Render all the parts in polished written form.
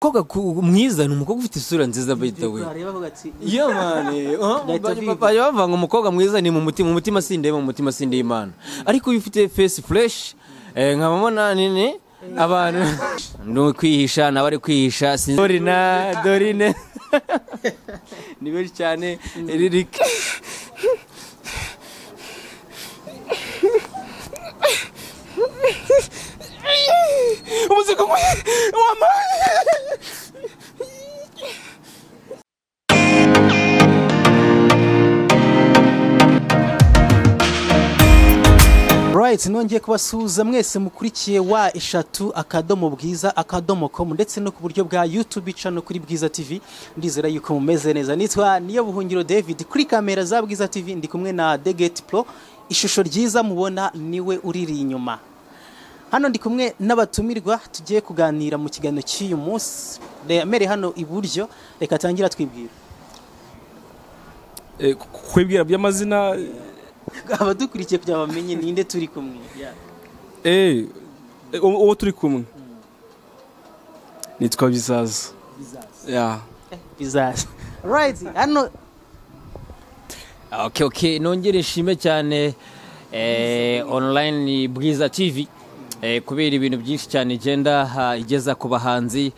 Umukobwa mwiza ni umukobwa ufite isura nziza, by the way. Wareba avuga ati Yeah man, Gahita viva. bajya bavuga ngo umukobwa mwiza ni mu mutima, umutima sindeba, mu mutima sindeba Imana. Ariko iyo ufite face fresh, nkaba mbona nini abantu ndi kwihisha nawe ari kwihisha, sinzi Dorina, Dorine ni benshi cyane, Eric. Umuzigo wama. Right, nongeye kubasuhuza mwese mukurikiye www.bwiza.com ndetse no ku buryo bwa YouTube channel kuri Bwiza TV. Ndizera yuko mumeze neza. Nitwa Niyo Buhungiro David, kuri kamera za Bwiza TV ndi kumwe na The Gate Pro. Ishusho ryiza mubona niwe uriri inyuma. Hano ndi kumwe n'abatumirwa tugiye kuganira mu kiganiro cy'uyu munsi. Mere hano iburyo, reka tangira twibwira. Kwibwira by'amazina? Abadukurikiye kugira bamenye ninde turi kumwe. Yeah. Uwo turi kumwe nitwa Bizaza. Bizaza. Yeah. Bizaza. Right, hano Okay, nongere nshime cyane online Bwiza TV kubera ibintu byinshi cyane igenda igeza ku bahanzi.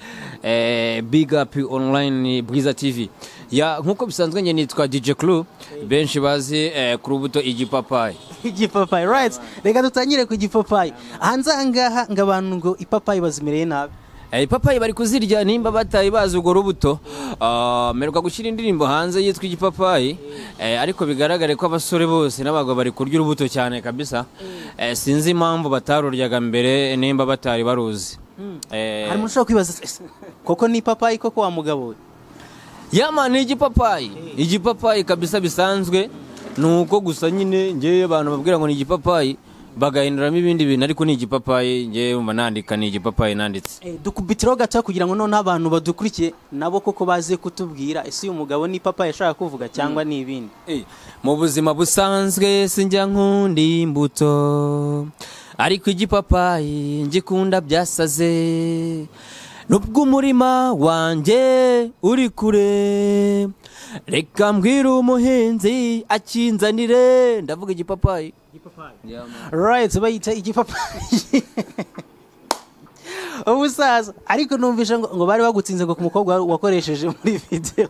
Big up online Bwiza TV. Ya, nkuko bisanzwe njye nitwa DJ Clue, benshi bazi ku rubuto igipapayi. Igipapayi, right. Reka dutangire ku gipapayi. Hanze ahangaha ngo abantu ngo ipapayi bazimereye nabi. Ipapayi bari kuzirya nimba batari bazi urwo rubuto. Mperuka gushyira indirimbo hanze yitwa igipapayi, ariko bigaragare ko abasore bose n'abagabo bari kurya urubuto cyane kabisa. Sinzi impamvu bataruryaga mbere nimba batari baruzi. Hari umuntu ushobora kwibaza, "Ese koko ni ipapayi koko wa mugabo we?" Yama, ni igipapayi, igipapayi kabisa bisanzwe. Ni uko gusa nyine ngewe abantu babwira ngo ni igipapayi bagahinduramo ibindi bintu, ariko ni igipapayi. Ngewe mba nandika ni igipapayi nanditse. Dukubitiraho gato kugira ngo noneho abantu badukurikiye nabo koko baze kutubwira ese uyu mugabo ni ipapayi ashaka kuvuga cyangwa ni ibindi. Mu buzima busanzwe sinjya nkunda imbuto, ariko igipapayi ngikunda byasaze. Nubwo umurima wanjye uri kure, reka mbwire umuhinzi akinzanire. Ndavuga igipapayi. Right, bayita igipapayi ubusaza. Ariko numvishe ngo bari bagutsinze ngo ku mukobwa wakoresheje muri video.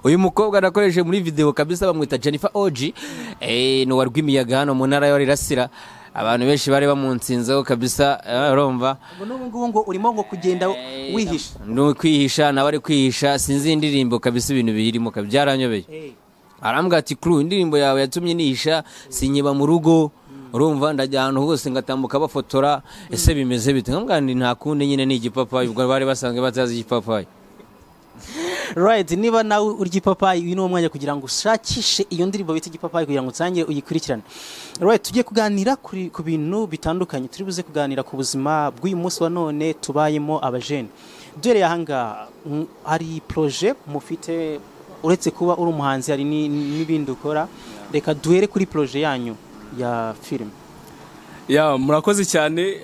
Uyu mukobwa nakoresheje muri video kabisa bamwita Jennifer OG, ni uwa Rwimiyaga hano mu ntara ya Rirasira. Abantu benshi bari bamunsinzeho kabisa, urumva. Ngo n'ubu ngubu ngo urimo ngo kugenda wihisha. Ndi kwihisha nawe ari kwihisha, sinzi indirimbo kabisa ibintu biyirimo kabisa byaranyobeye. Arambwira ati: "Crew, indirimbo yawe yatumye nihisha, sinyiba mu rugo, urumva ndajya ahantu hose ngatambuka bafotora, ese bimeze bite?" Nkambwira nti nta kundi nyine ni igipapayi. Ubwo bari basanzwe batazi igipapayi. Right, niba nawe urya ipapayi, uyu ni wo mwanya kugira ngo ushakishe iyo ndirimbo bita igipapayi kugira ngo utangire uyikurikirane. Right, tugiye kuganira ku bintu bitandukanye. Turi buze kuganira ku buzima bw'uyu munsi wa none tubayemo abajene. Duhereye ahangaha, hari projet mufite? Uretse kuba uri umuhanzi hari n'ibindi ukora. Reka duhere kuri projet yanyu ya film. Ya, murakoze cyane.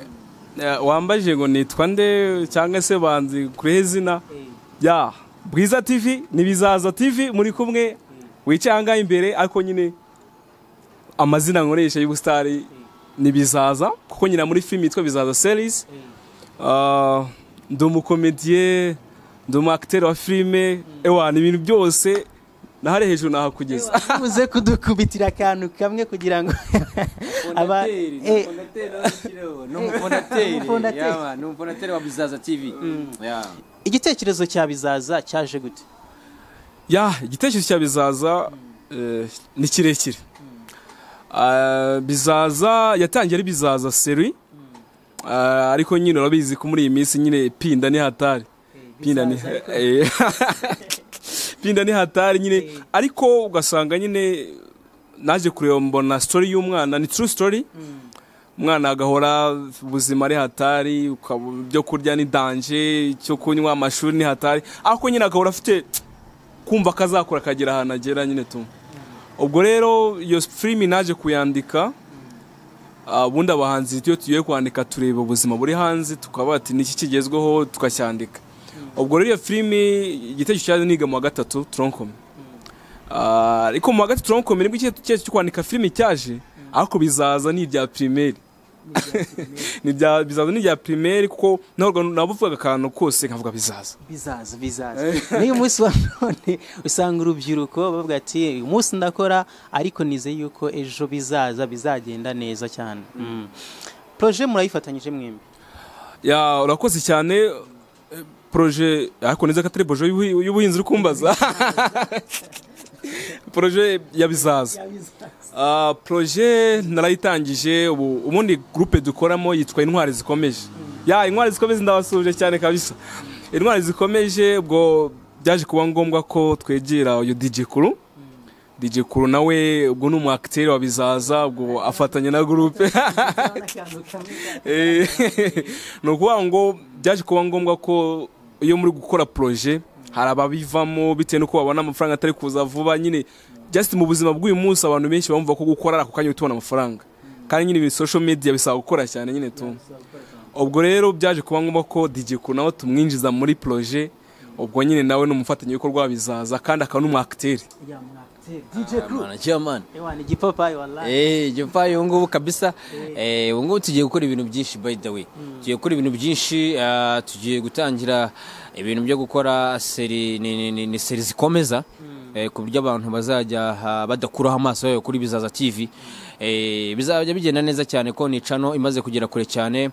Wambajije ngo nitwa nde cyangwa se banzi kuri zina ya Bwiza TV, ni Bizaza TV muri kumwe wicaye ahangaha imbere, ariko nyine amazina nkoresha y'ubusitari ni Bizaza kuko nyina muri film yitwa Bizaza series. Ndi umukomediye, ndi umu acteur wa filime, ewa ni ibintu byose nahari hejuru nahakugeza. Uze kudukubitira akantu kamwe kugira ngo aba ni umufondateri. Umufondateri. Yeah, ni umufondateri wa Bizaza TV. Yeah. Igitekerezo cya Bizaza cyaje gute? Ya, igitekerezo cya Bizaza ni kirekire. Bizaza yatangiye ari Bizaza series. Ariko nyine urabizi ko muri iyi minsi nyine pinda ni hatari, pinda ni hatari nyine, ariko ugasanga nyine naje kureba mbona story y'umwana ni true story. Umwana agahora ubuzima ari hatari, ibyo kurya ni danger, icyo kunywa, amashuri ni hatari, ariko nyine agahora afite kumva akazakora akagera ahantu agera nyine tu. Ubwo rero iyo filimi naje kuyandika. Ubundi abahanzi iyo tugiye kwandika tureba ubuzima buri hanze, tukaba ati niki kigezweho tukacyandika. Ubwo rero iyo filimi igitekerezo cyaje niga mu wa gatatu tronc commun. Ariko mu wa gatatu tronc commun nibwo icyerekezo cyo kwandika filimi cyaje, ariko bizaza ni ibya primaire. Bizaza ni ibya primaire, kuko nabuvugaga akantu kose nkavuga bizaza. Bizaza, bizaza. N'uyu munsi wa none usanga urubyiruko bavuga ati uyu munsi ndakora, ariko nizeye yuko ejo bizaza bizagenda neza cyane. Projet murayifatanyije mwembi? Ya, urakoze cyane. Projet, ariko neza ko atari projet y'ubuhinzi uri kumbaza. Projet ya bizaza. Projet narayitangije ubu. Ubundi groupe dukoramo yitwa Intwari Zikomeje. Ya, Intwari Zikomeje, ndabasuje cyane kabisa. Intwari Zikomeje, ubwo byaje kuba ngombwa ko twegera uyu DJ Kuru. DJ Kuru nawe ubwo ni umu acteur wa bizaza, ubwo afatanya na groupe. Ni ukuvuga ngo byaje kuba ngombwa ko iyo muri gukora projet hari ababivamo bitewe n'uko babona amafaranga atari kuza vuba. Nyine just mu buzima bw'uyu munsi abantu benshi bumva ko gukora ako kanya uhita ubona amafaranga, kandi nyine ibi social media bisaba gukora cyane nyine tu. Ubwo rero byaje kuba ngombwa ko DJ Kuru nawe tumwinjiza muri projet. Ubwo nyine nawe ni umufatanyabikorwa wa bizaza, kandi akaba n'umu acteur. DJ Crew. Man, chairman. Ewa, ni igipapayi wallahi. Igipapayi ubu ngubu kabisa. Ubu ngubu tugiye gukora ibintu byinshi, by the way. Tugiye gukora ibintu byinshi, tugiye gutangira ibintu byo gukora série, ni série zikomeza. Ku buryo abantu bazajya badakuraho amaso yayo kuri Bizaza TV. Bizajya bigenda neza cyane ko ni channel imaze kugera kure cyane.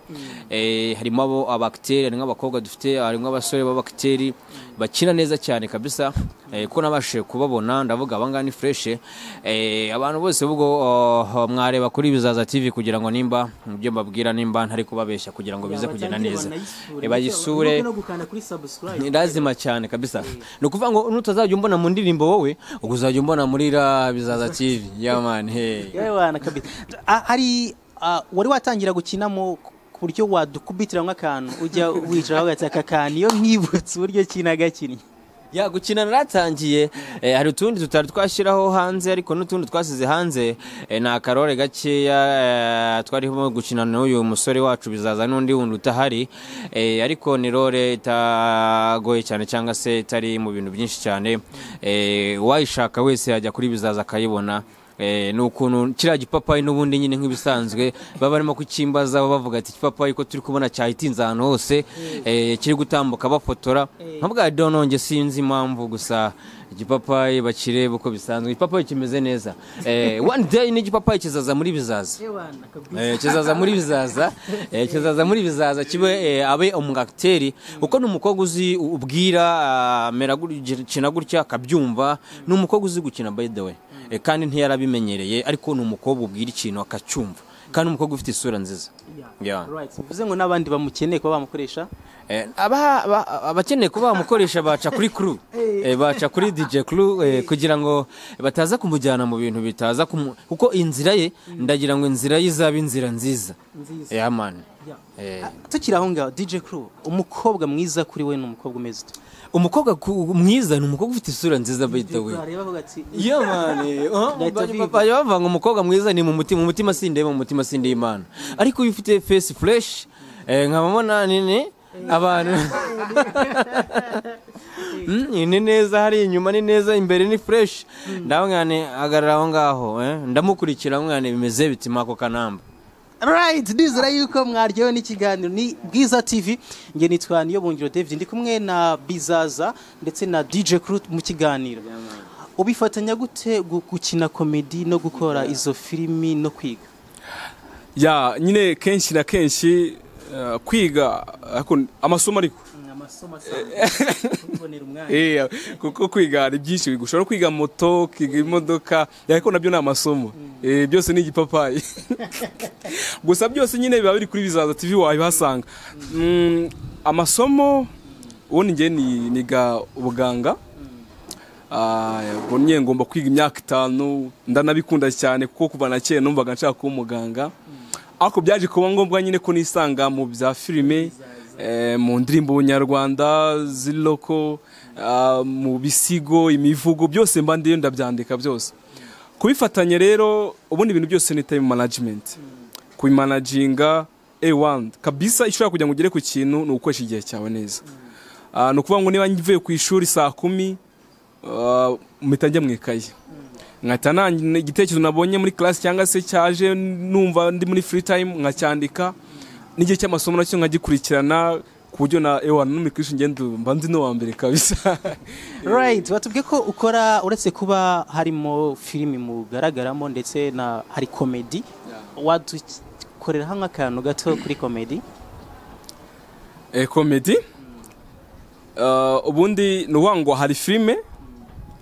Harimo abo aba acteur, harimo abakobwa dufite, harimo abasore b'aba acteur bakina neza cyane kabisa. Ko nabashije kubabona ndavuga abangaba ni fresh. Abantu bose ubwo mwareba kuri Bizaza TV kugira ngo nimba ibyo mbabwira, nimba ntari kubabeshya, kugira ngo bize kugenda neza. Bayisure. No gukanda kuri subscribe. Ni lazima cyane kabisa. Ni ukuvuga ngo nutazajya umbona mu ndirimbo wowe, ubwo uzajya umbona muri ra Bizaza TV. Yeah man, hey. Yewe wana kabisa. Hari wari watangira gukinamo ku buryo wadukubitira nk'akantu ujya wicara hagati, aka kantu iyo mwibutse uburyo kina gakinnye? Ya, gukina naratangiye. Hari utundi tutari twashyiraho hanze, ariko n'utundi twasize hanze ni akarore gakeya twarimo gukina n'uyu musore wacu bizaza n'undi wundi utahari, ariko ni role itagoye cyane cyangwa se itari mu bintu byinshi cyane. Uwayishaka wese yajya kuri bizaza akayibona. Ni ukuntu kiriya gipapayi n'ubundi nyine nk'ibisanzwe baba barimo kukimbaza, bavuga ati igipapayi ko turi kubona cyahitinze ahantu hose, kiri gutambuka bafotora, nkavuga nonge sinzi impamvu, gusa igipapayi bakireba uko bisanzwe, igipapayi kimeze neza. One day n'igipapayi kizaza muri bizaza. Kizaza muri bizaza, kizaza muri bizaza kibe abe umu acteur, kuko ni umukobwa uzi ubwira mera gukina gutya akabyumva. Ni umukobwa uzi gukina, by the way, kandi ntiyarabimenyereye, ariko ni umukobwa ubwira ikintu akacyumva, kandi umukobwa ufite isura nziza. Yeah. Right, bivuze ngo n'abandi bamukeneye kuba bamukoresha. Abakeneye kuba bamukoresha baca kuri crew, baca kuri DJ Crew, kugira ngo bataza kumujyana mu bintu bitaza kuko inzira ye, ndagira ngo inzira ye izaba inzira nziza. Nziza. Yeah man. Tukiri aho ngaho, DJ Crew, umukobwa mwiza kuri we ni umukobwa umeze ute? Umukobwa mwiza ni umukobwa ufite isura nziza, by the way. Areba avuga ati Yeah man, Gahita viva. bajya bavuga ngo umukobwa mwiza ni mu mutima, mu mutima sindeba, mu mutima sindeba Imana. Ariko iyo ufite face fresh, nkaba mbona nini abantu ni neza, hari inyuma ni neza, imbere ni fresh, ndabona ni agarara aho ngaho, ndamukurikira mwana, bimeze biti mako kanamba. Right, ndizera yuko mwaryohewe n'ikiganiro. Ni Bwiza TV, nge nitwa Niyo Bungiro David, ndi kumwe na Bizaza ndetse na DJ Crew mu kiganiro. Ubifatanya gute gukina comedy no gukora izo filimi no kwiga? Ya, nyine kenshi na kenshi kwiga, ariko amasomo ariko Amasomo asanzwe kubonera umwanya. Kuko kwiga hari byinshi wiga. Ushobora kwiga moto, ukiga imodoka, ariko nabyo ni amasomo. Byose ni igipapayi gusa, byose nyine biba biri kuri Bizaza TV, wabihasanga. Amasomo ubundi njye ni niga ubuganga. Ubwo nyine ngomba kwiga imyaka 5, ndanabikunda cyane kuko kuva na kera numvaga nshaka kuba umuganga, ariko byaje kuba ngombwa nyine ko nisanga mu bya filime, mu ndirimbo nyarwanda z'iloko, mu bisigo, imivugo, byose mba ndiyo ndabyandika byose. Kubifatanya rero, ubundi ibintu byose ni time management, kubimanaginga A1 kabisa. Ishobora kugira ngo ugere ku kintu ni ugukoresha igihe cyawe neza. Ni ukuvuga ngo niba mvuye ku ishuri saa 10, mpita njya mu ikayi, nkahita igitekerezo nabonye muri class cyangwa se cyaje numva ndi muri free time nkacyandika, n'igihe cy'amasomo nacyo nkagikurikirana, ku buryo na ewa n'umikristo ngenda mba nzi n'uwa mbere kabisa. Right, batubwiye ko ukora, uretse kuba harimo filimi mugaragaramo ndetse na hari comedy, wadukorera hamwe akantu gato kuri comedy? Comedy, ubundi ni ukuvuga ngo hari filime,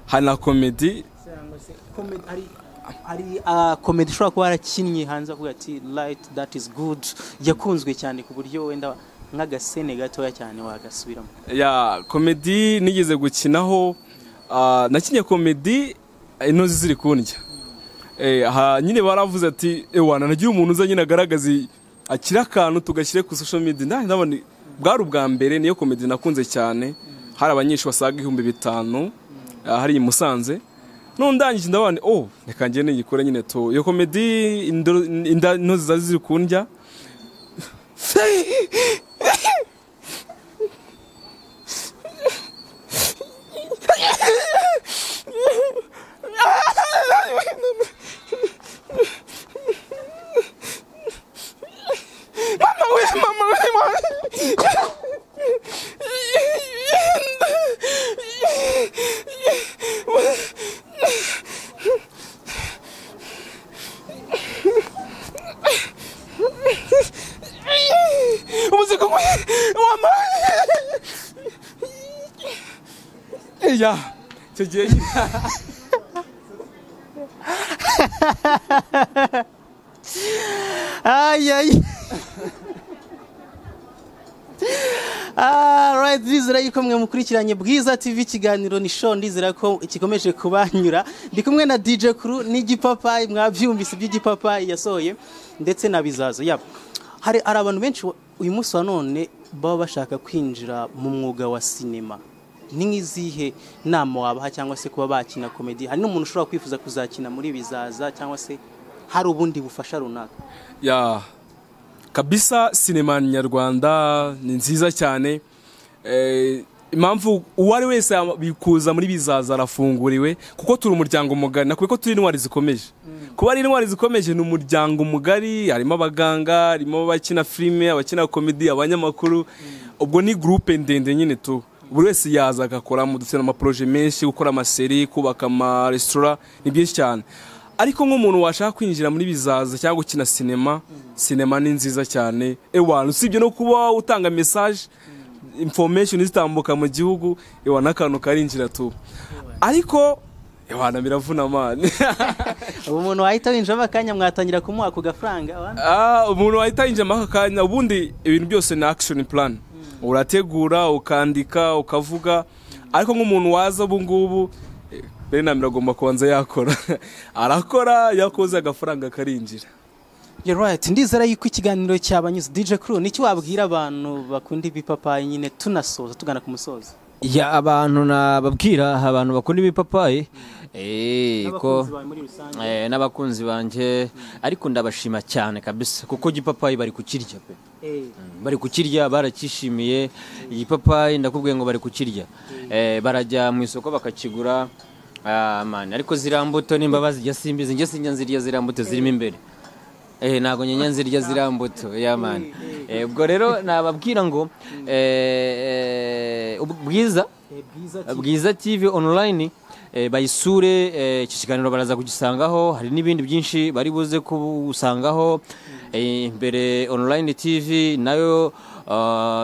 hari na comedy. Hari comedy ushobora kuba warakinnye hanze avuga ati right, that is good, yakunzwe cyane, ku buryo wenda nk'agasene gatoya cyane wagasubiramo? Ya, comedy nigeze gukinaho, nakinye comedy intozi ziri kundya. Nyine baravuze ati ewana nagiye umuntu uza nyine agaragaza akira akantu tugashyire ku social media. Ndabona bwari ubwa mbere, niyo comedy nakunze cyane. Hari abanyeshuri basaga 5000 hari i Musanze. None ndangije ndabona, oh, reka ngende ngikore nyine to iyo comedy intozi zari ziri kundya. Mama we, mama we, mama. Umuzigo mama. Ya, icyo gihe Ay, ay. Right, ndizera yuko mwe mukurikiranye Bwiza TV, ikiganiro ni show, ndizera ko gikomeje kubanyura. Ndi kumwe na DJ Crew n'Igipapayi, mwabyumvise iby'Igipapayi yasohoye ndetse na Bizaza. Yap. Hari abantu benshi uyu munsi wa none baba bashaka kwinjira mu mwuga wa sinema. Ni nk'izihe nama wabaha, cyangwa se kuba bakina comedy? Hari n'umuntu ushobora kwifuza kuzakina muri Bizaza, cyangwa se hari ubundi bufasha runaka? Ya, kabisa sinema nyarwanda ni nziza cyane. Impamvu uwo ari wese bikuza muri Bizaza arafunguriwe, kuko turi umuryango mugari, nakubwiye ko turi intwari zikomeje. Kuba ari intwari zikomeje ni umuryango mugari, harimo abaganga, harimo abakina filime, abakina comedy, abanyamakuru. Ubwo ni groupe ndende nyine tu, buri wese yaza agakoramo. Dufite amaproje menshi, gukora amaseri, kubaka amaresitora, ni byinshi cyane. Ariko nk'umuntu washaka kwinjira muri Bizaza cyangwa gukina sinema, sinema ni nziza cyane. Ewana, usibye no kuba utanga message, information zitambuka mu gihugu, ewana akantu karinjira tu. Ariko ewana biravuna man. Ubu umuntu wahita winjiramo akanya mwatangira kumuha ku gafaranga abana? Umuntu wahita yinjiramo aka kanya, ubundi ibintu byose ni action plan. Urategura, ukandika, ukavuga. Ariko nk'umuntu waza ubu ngubu, mbere na mbere agomba kubanza yakora. Arakora, yakoze agafaranga karinjira. You're right. Ndizera yuko ikiganiro cyabanyuze. DJ Crew, niki wabwira abantu bakunda ibipapayi nyine tunasoza tugana ku musozo? Ya, abantu nababwira, abantu bakunda ibipapayi, ko N'abakunzi bawe muri rusange. N'abakunzi banje, ariko ndabashima cyane kabisa, kuko igipapayi bari kukirya pe. Bari kukirya, barakishimiye igipapayi, ndakubwiye ngo bari kukirya. Barajya mu isoko bakakigura. Man, ariko ziriya mbuto nimba bazirya simbizi, njye sinjya nzirya ziriya mbuto zirimo imbere. Ntago njya nzirya ziriya mbuto ya man. Ubwo rero nababwira ngo Bwiza Bwiza TV. Bwiza TV online, bayisure, iki kiganiro baraza kugisangaho, hari n'ibindi byinshi bari buze kubusangaho. Imbere online TV nayo,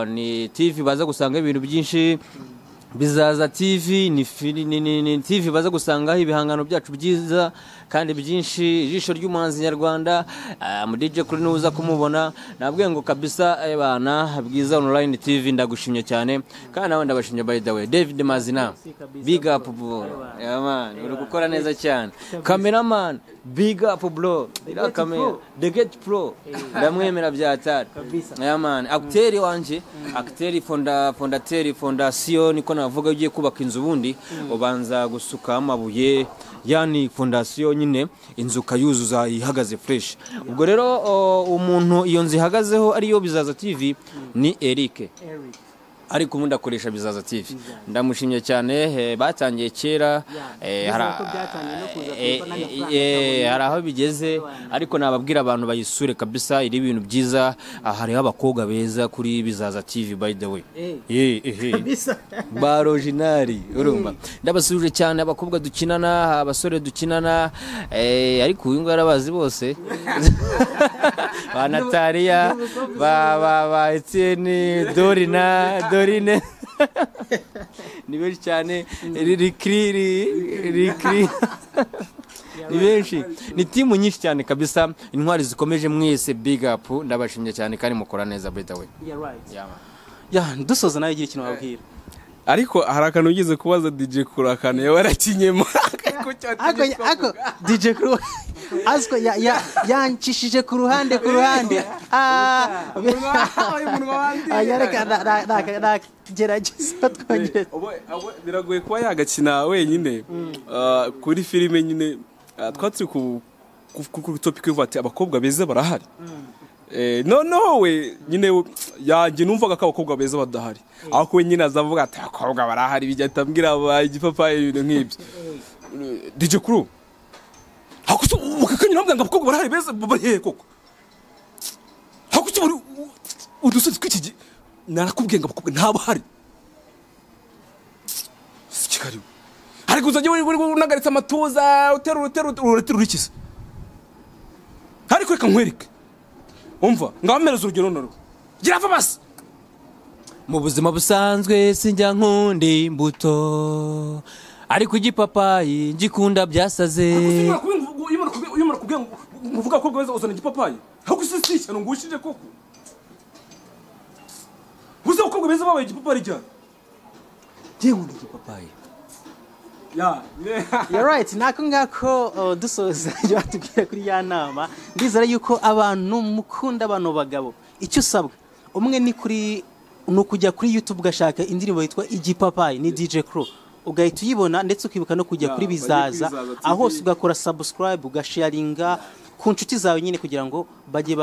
ni TV baza gusanga ibintu byinshi. Bizaza TV ni TV baza gusangaho ibihangano byacu byiza kandi byinshi. Ijisho ry'umuhanzi nyarwanda, mu DJ kuri nuza kumubona, nabwiye ngo kabisa, bana Bwiza online TV ndagushimye cyane, kandi nawe ndabashimye by the way. David Mazina, big up bro. Yeah man, uri gukora neza cyane. Cameraman, big up bro. Ira camera, the get pro, ndamwemera byatari. Kabisa. Yeah man, acteur wanje, acteur fondateur fondation, niko navuga. Ugiye kubaka inzu ubundi ubanza gusuka amabuye, yani fondation nyine, inzu ukayuzuza ihagaze fresh. Ubwo rero umuntu iyo nzu ihagazeho ariyo Bizaza TV ni Eric. Eric. Ariko ubundi akoresha Bizaza TV. Ndamushimye cyane, batangiye kera, hari aho bigeze, ariko nababwira abantu bayisure kabisa, iri ibintu byiza. Hariho abakobwa beza kuri Bizaza TV, by the way, ba original, urumva. Ndabasuje cyane abakobwa dukinana, abasore dukinana, ariko uyu nguyu arabazi bose, ba Natalia, ba Etienne, Dorina, Dorine, ni benshi cyane, Rikri, ni benshi, ni timu nyinshi cyane kabisa, intwari zikomeje mwese, big up, ndabashimye cyane kandi mukora neza, by the way. Yeah, dusoza nawe igira ikintu wabwira. Ariko hari akantu ugeze kubaza DJ Kuru, akantu yawe yarakinyemo. Ako DJ Kuru aziko yancishije ku ruhande. Gerageza twongere. Biragoye kuba yagakina wenyine kuri filime nyine. Twaturi ku topic ivuga ati abakobwa beza barahari. No we nyine yanjye numvaga ko abakobwa beza badahari, aho we nyine azavuga ati abakobwa barahari, bijya tambwira igipapayi ibintu nk'ibyo. DJ Kuru hakuso ukakanya nambwa ngo abakobwa barahari beza bari koko, hakuso udusozi tw'iki narakubwiye ngo abakobwa ntabo hari sikari, ariko uzajya uri unagaritse amatuza uterura ikiza, ariko reka nkwereke. Umva ngamereza urugero none gira va basi. Mu buzima busanzwe sinjya nkunda imbuto, ariko igipapayi ngikunda byasaze. Uyimara kubwira ngo uvuga ko bweza uzana igipapayi, aho si cyane ngushije koko. Uze uko bweza babaye igipapayi cyane. Je nkunda igipapayi. Yeah. You're right. Nako ngako dusoza batubwira kuri ya nama. Ndizera yuko abantu mukunda abantu bagabo. Icyo usabwa umwe ni kuri nukujya kuri YouTube ugashaka indirimbo yitwa Igipapayi ni DJ Crew, ugahita uyibona, ndetse ukibuka no kujya kuri Bizaza, aho hose ugakora subscribe, ugasharinga ku nshuti zawe nyine kugira ngo bajye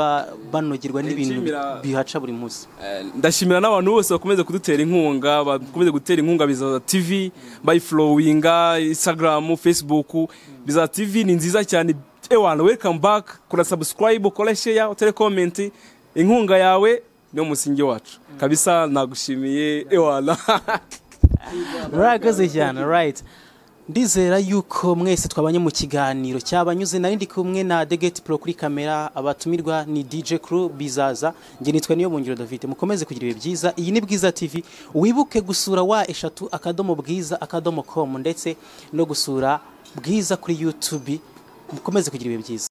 banogerwa n'ibintu bihaca buri munsi. Ndashimira n'abantu bose bakomeze kudutera inkunga, bakomeze gutera inkunga Bizaza TV, bayiflowinga Instagram, Facebook. Bizaza TV ni nziza cyane. Ewana, welcome back, kora subscribe, kora share, utere comment, inkunga yawe niyo musingi wacu kabisa. Nagushimiye ewana. Murakoze cyane. Right, ndizera yuko mwese twabanye mu kiganiro cyabanyuze. Nari ndi kumwe na The Gate Pro kuri kamera, abatumirwa ni DJ Crew Bizaza, nge nitwa Niyo Bungiro David. Mukomeze kugira ibihe byiza. Iyi ni Bwiza TV, wibuke gusura wa3.bwiza.com ndetse no gusura Bwiza kuri YouTube. Mukomeze kugira ibihe byiza.